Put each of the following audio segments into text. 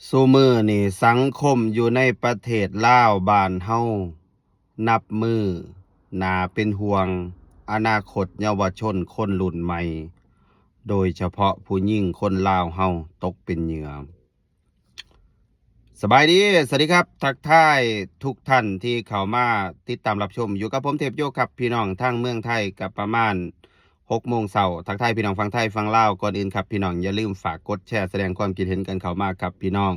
ຊຸມື້ນີ້ສັງຄົມຢູ່ໃນປະເທດລາວບ້ານເຮົາ ນັບມື້ໜ້າເປັນຫ່ວງອະນາຄົດເຍົາວະຊົນຄົນລຸ້ນໃໝ່, ໂດຍສະເພາະຜູ້ຍິງຄົນລາວເຮົາຕົກເປັນເຫຍື່ອ. ສະບາຍດີ, ສະຫວັດດີຄັບ, ທັກທາຍທຸກທ່ານທີ່ເຂົ້າມາຕິດຕາມຮັບຊົມ. ຢູ່ກັບຜົມເທບໂຍຄັບ ພີ່ນ້ອງ, ທາງເມືອງໄທກໍປະມານ ຫົກໂມງເຊົ້າ. ທັກທາຍພີ່ນ້ອງຝັ່ງໄທຝັ່ງລາວ. ກ່ອນອື່ນຄັບ ພີ່ນ້ອງຢ່າລືມຝາກກົດແຊ ສະແດງຄວາມຄິດເຫັນກັນເຂົ້າມາຄັບ ພີ່ນ້ອງ.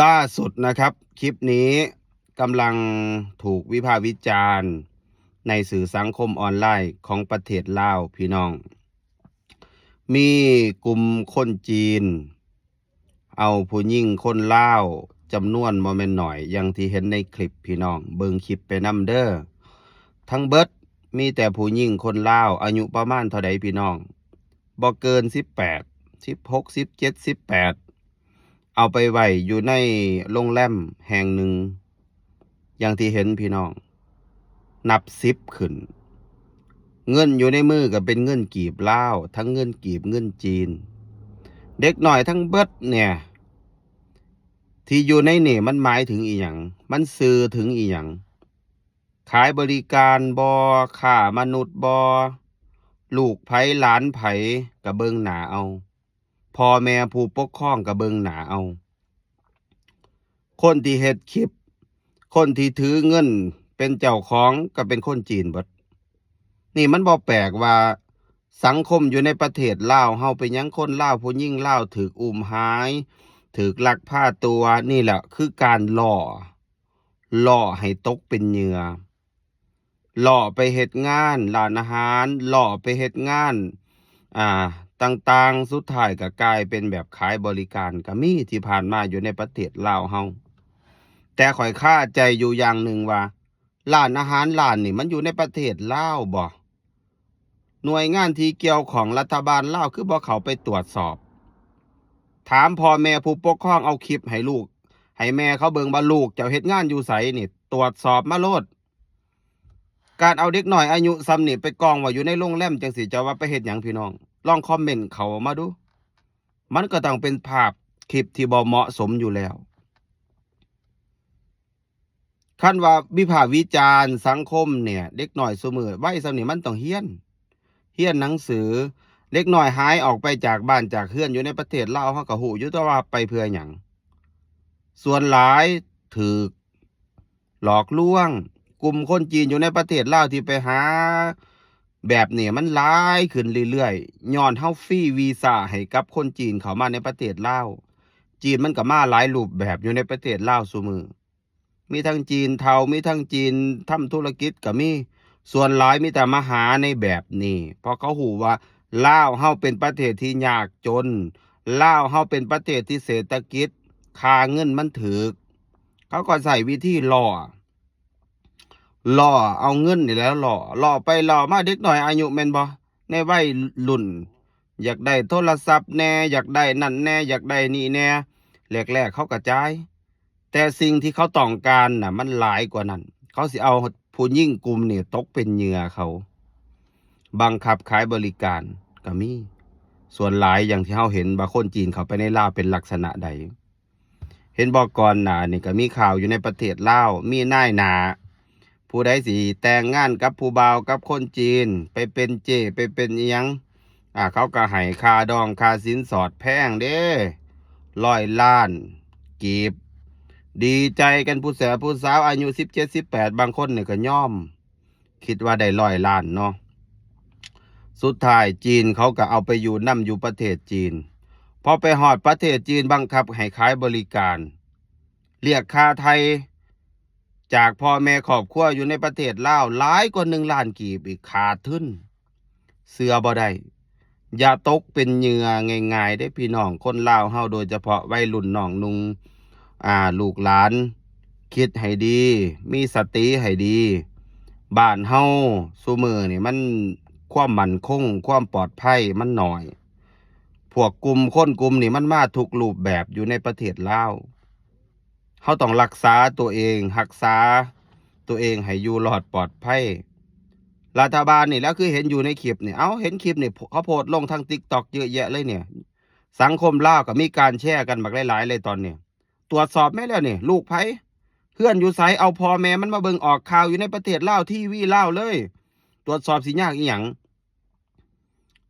ລ່າສຸດນະຄັບ, ຄລິບນີ້ກຳລັງຖືກວິພາກວິຈານໃນສື່ສັງຄົມອອນລາຍຂອງປະເທດລາວ ພີ່ນ້ອງ. ມີກຸ່ມຄົນຈີນ ເອົາຜູ້ຍິງຄົນລາວຈຳນວນບໍ່ແມ່ນໜ້ອຍ ຢ່າງທີ່ເຫັນໃນຄລິບ, ພີ່ນ້ອງເບິ່ງຄລິບໄປນຳເດີ. ທັງເບິດມີແຕ່ຜູ້ຍິງຄົນລາວ ອາຍຸປະມານເທົ່າໃດ ພີ່ນ້ອງ? ບໍ່ເກີນສິບແປດ, ສິບຫົກ, ສິບເຈັດ, ສິບແປດ, ເອົາໄປໄວ້ຢູ່ໃນໂຮງແຮມແຫ່ງໜຶ່ງ. ຢ່າງທີ່ເຫັນ ພີ່ນ້ອງ, ນັບສິບຂຶ້ນ. ເງິນຢູ່ໃນມືກໍເປັນເງິນກີບລາວ, ທັງເງິນກີບ, ເງິນຈີນ. ເດັກນ້ອຍທັງເບິດເນີ້ຍ ທີ່ຢູ່ໃນນີ້ ມັນໝາຍເຖິງອີ່ຫຍັງ? ມັນສື່ເຖິງອີ່ຫຍັງ? ຂາຍບໍລິການບໍ? ຄ້າມະນຸດບໍ? ລູກໃຜຫຼານໃຜກໍເບິ່ງໜ້າເອົາ. ພໍ່ແມ່ຜູ້ປົກຄອງກໍເບິ່ງໜ້າເອົາ. ຄົນທີ່ເຮັດຄລິບ, ຄົນທີ່ຖືເງິນເປັນເຈົ້າຂອງກໍເປັນຄົນຈີນເບິດ. ນີ້ມັນບໍ່ແປກວ່າສັງຄົມຢູ່ໃນປະເທດລາວເຮົາ ເປັນຫຍັງຄົນລາວ, ຜູ້ຍິງລາວຖືກອຸ້ມຫາຍ, ຖືກລັກພາຕົວ. ນີ້ແຫຼະຄືການຫຼໍ່, ຫຼໍ່ໃຫ້ຕົກເປັນເຫຍື່ອ. ຫຼໍ່ໄປເຮັດງານຮ້ານອາຫານ, ຫຼໍ່ໄປເຮັດງານ ອ່າ ຕ່າງໆ, ສຸດທ້າຍກໍກາຍເປັນແບບຂາຍບໍລິການກໍມີ ທີ່ຜ່ານມາຢູ່ໃນປະເທດລາວເຮົາ. ແຕ່ຂ້ອຍຄາໃຈຢູ່ຢ່າງໜຶ່ງວ່າ ຮ້ານອາຫານຮ້ານນີ້ ມັນຢູ່ໃນປະເທດລາວບໍ? ໜ່ວຍງານທີ່ກ່ຽວຂ້ອງລັດຖະບານລາວ ຄືບໍ່ເຂົ້າໄປຕວດສອບ? ຖາມພໍ່ແມ່ຜູ້ປົກຄອງ ເອົາຄລິບໃຫ້ລູກ ໃຫ້ແມ່ເຂົາເບິ່ງວ່າ ລູກເຈົ້າເຮັດງານຢູ່ໃສນີ້? ຕວດສອບມາໂລດ. ການເອົາເດັກນ້ອຍອາຍຸສ່ຳນີ້ໄປກອງໄວ້ຢູ່ໃນໂຮງແຮມຈັ່ງຊີ້ ເຈົ້າວ່າໄປເຮັດຫຍັງ ພີ່ນ້ອງ? ລອງຄອມເມັນເຂົ້າມາດູ. ມັນກໍຕ້ອງເປັນພາບຄລິບທີ່ບໍ່ເໝາະສົມຢູ່ແລ້ວ. ຄັນວ່າວິພາກວິຈານສັງຄົມເນີ້ຍ, ເດັກນ້ອຍຊຸມື້ໄວສ່ຳນີ້ມັນຕ້ອງຮຽນ, ຮຽນໜັງສື. ເດັກນ້ອຍຫາຍອອກໄປຈາກບ້ານຈາກເຮືອນຢູ່ໃນປະເທດລາວ ເຮົາກໍຮູ້ຢູ່ຕົວະວ່າໄປເພື່ອຫຍັງ. ສ່ວນຫຼາຍຖືກ ຫຼອກລວງ. ກຸ່ມຄົນຈີນຢູ່ໃນປະເທດລາວທີ່ໄປຫາແບບນີ້ ມັນຫຼາຍຂຶ້ນເລື້ອຍໆ ຍ້ອນເຮົາຟຣີວີຊາໃຫ້ກັບຄົນຈີນເຂົ້າມາໃນປະເທດລາວ. ຈີນມັນກໍມາຫຼາຍຮູບແບບຢູ່ໃນປະເທດລາວຊຸມື້. ມີທັງຈີນເທົ້າ, ມີທັງຈີນທຳທຸລະກິດກໍມີ. ສ່ວນຫຼາຍມີແຕ່ມາຫາໃນແບບນີ້ ເພາະເຂົາຮູ້ວ່າລາວເຮົາເປັນປະເທດທີ່ຍາກຈົນ, ລາວເຮົາເປັນປະເທດທີ່ເສດຖະກິດ ຄ່າເງິນມັນຖືກ. ເຂົາກໍໃຊ້ວິທີຫຼໍ່, ຫຼໍ່ເອົາເງິນນີ້ແຫຼະຫຼໍ່, ຫຼໍ່ໄປຫຼໍ່ມາ. ເດັກນ້ອຍອາຍຸແມ່ນບໍ່ ໃນໄວລຸ້ນ ຢາກໄດ້ໂທລະສັບແດ່, ຢາກໄດ້ນັ້ນແດ່, ຢາກໄດ້ນີ້ແດ່. ແລກໆເຂົາກໍຈ່າຍ, ແຕ່ສິ່ງທີ່ເຂົາຕ້ອງການນະ ມັນຫຼາຍກວ່ານັ້ນ. ເຂົາຊິເອົາຜູ້ຍິງກຸ່ມນີ້ຕົກເປັນເຫຍື່ອເຂົາ, ບັງຄັບຂາຍບໍລິການກໍມີ. ສ່ວນຫຼາຍຢ່າງທີ່ເຮົາເຫັນວ່າຄົນຈີນເຂົ້າໄປໃນລາວເປັນລັກສະນະໃດ. ເຫັນບໍ່ ກ່ອນໜ້ານີ້ກໍມີຂ່າວຢູ່ໃນປະເທດລາວ, ມີນາຍໜ້າຜູ້ໃດຊິແຕ່ງງານກັບຜູ້ບ່າວກັບຄົນຈີນ, ໄປເປັນເຈ້ ໄປເປັນອີ່ຫຍັງ, ອາ ເຂົາກໍໃຫ້ຄ່າດອງຄ່າສິນສອດແພງເດ້, ຮ້ອຍລ້ານກີບ. ດີໃຈກັນຜູ້ແສຜູ້ສາວອາຍຸສິບເຈັດ ສິບແປດ, ບາງຄົນນີ້ກໍຍອມ. ຄິດວ່າໄດ້ຮ້ອຍລ້ານເນາະ. ສຸດທ້າຍຈີນເຂົາກໍເອົາໄປຢູ່ນຳຢູ່ປະເທດຈີນ. ພໍໄປຮອດປະເທດຈີນ ບັງຄັບໃຫ້ຂາຍບໍລິການ, ລຽກຄ່າໄຖ່ຈາກພໍ່ແມ່ຄອບຄົວຢູ່ໃນປະເທດລາວຫຼາຍກວ່າໜຶ່ງລ້ານກີບອີກ, ຂາດທຶນ. ເຊື່ອບໍ່ໄດ້. ຢ່າຕົກເປັນເຫຍື່ອງ່າຍໆເດ້ພີ່ນ້ອງ. ຄົນລາວເຮົາ ໂດຍສະເພາະໄວລຸ້ນນ້ອງນຸ່ງ ອາ ລູກຫຼານ, ຄິດໃຫ້ດີ, ມີສະຕິໃຫ້ດີ. ບ້ານເຮົາຊຸມື້ນີ້ ມັນ ຄວາມໝັ້ນຄົງ ຄວາມປອດໄພມັນໜ້ອຍ. ພວກກຸ່ມຄົນກຸ່ມນີ້ ມັນມາທຸກຮູບແບບຢູ່ໃນປະເທດລາວ. ເຮົາຕ້ອງຮັກສາຕົວເອງ, ຮັກສາຕົວເອງໃຫ້ຢູ່ລອດປອດໄພ. ລັດຖະບານນີ້ແຫຼະ ຄືເຫັນຢູ່ໃນຄລິບນີ້, ເອົ້າ ເຫັນຄລິບນີ້ ເຂົາໂພສລົງທາງ TikTok ເຍອະແຍະເລີຍນີ້. ສັງຄົມລາວກໍມີການແຊກັນບັກຫຼາຍໆເລີຍຕອນນີ້. ຕວດສອບແມ້ແລ້ວນີ້ ລູກໃຜ ເຮືອນຢູ່ໃສ ເອົາພໍ່ແມ່ມັນມາເບິ່ງອອກຂ່າວຢູ່ໃນປະເທດລາວ ທີວີລາວເລີຍ. ຕວດສອບຊິຍາກອີ່ຫຍັງ?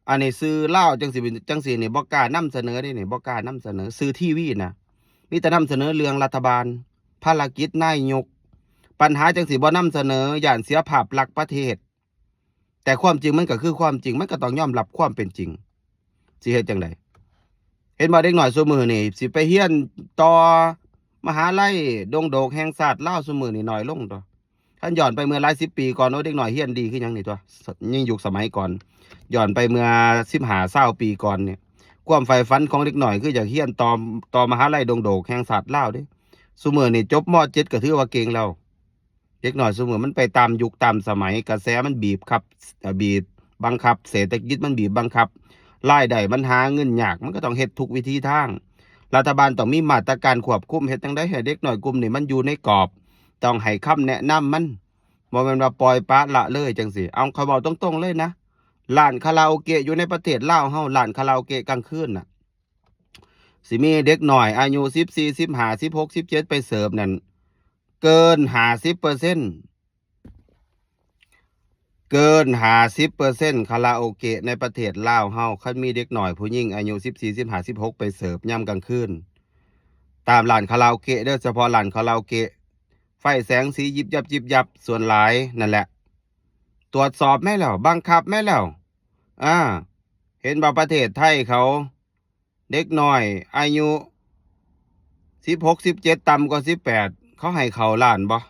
ອັນນີ້ສື່ລາວຈັ່ງຊິ ຈັ່ງຊິນີ້ ບໍ່ກ້ານຳສະເໜີເດ້ນີ້ ບໍ່ກ້ານຳສະເໜີ. ສື່ທີວີນະ ມີແຕ່ນຳສະເໜີເລື່ອງລັດຖະບານ ພາລະກິດນາຍົກ. ບັນຫາຈັ່ງຊິບໍ່ນຳສະເໜີ ຢ້ານເສຍພາບລັກປະເທດ. ແຕ່ຄວາມຈິງມັນກໍຄືຄວາມຈິງ ມັນກໍຕ້ອງຍອມຮັບຄວາມເປັນຈິງ. ຊິເຮັດຈັ່ງໃດ? ເຫັນບໍ່ ເດັກນ້ອຍຊຸມື້ນີ້ ຊິໄປຮຽນຕໍ່ມະຫາໄລດົງໂດກແຫ່ງຊາດລາວ ຊຸມື້ນີ້ໜ້ອຍລົງຕົວະ. ຄັນຍ້ອນໄປເມື່ອຫຼາຍສິບປີກ່ອນ ໂອ້ ເດັກນ້ອຍຮຽນດີຄືຫຍັງນີ້ຕົວະ ໃນຍຸກສະໄໝກ່ອນ. ຍ້ອນໄປເມື່ອສິບຫ້າຊາວປີກ່ອນນີ້ ຄວາມໃຝ່ຝັນຂອງເດັກນ້ອຍຄືຢາກຮຽນຕໍ່ ຕໍ່ມະຫາໄລດົງໂດກແຫ່ງຊາດລາວເດ້. ຊຸມື້ນີ້ຈົບ ມ.ເຈັດ ກໍຖືວ່າເກັ່ງແລ້ວ. ເດັກນ້ອຍຊຸມື້ມັນໄປຕາມຍຸກຕາມສະໄໝ ກະແສມັນບີບຄັບ ເອີ ບີບບັງຄັບ ເສດຖະກິດມັນບີບບັງຄັບ ລາຍໄດ້ມັນຫາເງິນຍາກ ມັນກໍຕ້ອງເຮັດທຸກວິທີທາງ. ລັດຖະບານຕ້ອງມີມາດຕະການຄວບຄຸມ ເຮັດຈັ່ງໃດໃຫ້ເດັກນ້ອຍກຸ່ມນີ້ມັນຢູ່ໃນກອບ ຕ້ອງໃຫ້ຄຳແນະນຳມັນ ບໍ່ແມ່ນວ່າປ່ອຍປະລະເລີຍຈັ່ງຊີ້. ເອົາ ຂ້ອຍເວົ້າຕົງໆເລີຍນະ ຮ້ານຄາຣາໂອເກະຢູ່ໃນປະເທດລາວເຮົາ ຮ້ານຄາຣາໂອເກະກາງຄືນນະ ຊິມີເດັກນ້ອຍອາຍຸສິບສີ່ ສິບຫ້າ ສິບຫົກ ສິບເຈັດ ໄປເສີບນັ້ນ ເກີນຫ້າສິບເປີເຊັນ ເກີນຫ້າສິບເປີເຊັນ ຄາຣາໂອເກະໃນປະເທດລາວເຮົາ ຄັນມີເດັກນ້ອຍຜູ້ຍິງອາຍຸສິບສີ່ ສິບຫ້າ ສິບຫົກ ໄປເສີບຍາມກາງຄືນ ຕາມຮ້ານຄາຣາໂອເກະເດີ ສະເພາະຮ້ານຄາຣາໂອເກະ ໄຟແສງສີຢິບຍັບ ຢິບຍັບ ສ່ວນຫຼາຍນັ້ນແຫຼະ. ຕວດສອບແມ້ແລ້ວ ບັງຄັບແມ້ແລ້ວ. ອາ ເຫັນບໍ່ ປະເທດໄທເຂົາ ເດັກນ້ອຍອາຍຸສິບຫົກ ສິບເຈັດ ຕ່ຳກວ່າສິບແປດ ເຂົາໃຫ້ເຂົ້າຮ້ານບໍ່?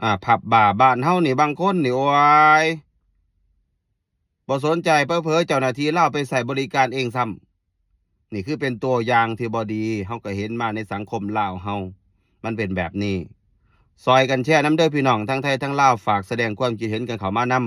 ອາ ຜັບບາ ບ້ານເຮົານີ້ບາງຄົນນີ້ ໂອ້ຍ ບໍ່ສົນໃຈ ເຜີໆເຈົ້າໜ້າທີ່ລາວໄປໃຊ້ບໍລິການເອງຊ້ຳ. ນີ້ຄືເປັນຕົວຢ່າງທີ່ບໍ່ດີ ເຮົາກໍເຫັນມາໃນສັງຄົມລາວເຮົາ ມັນເປັນແບບນີ້. ຊ່ອຍກັນແຊນຳເດີພີ່ນ້ອງ ທັງໄທທັງລາວ ຝາກສະແດງຄວາມຄິດເຫັນກັນເຂົ້າມານຳ.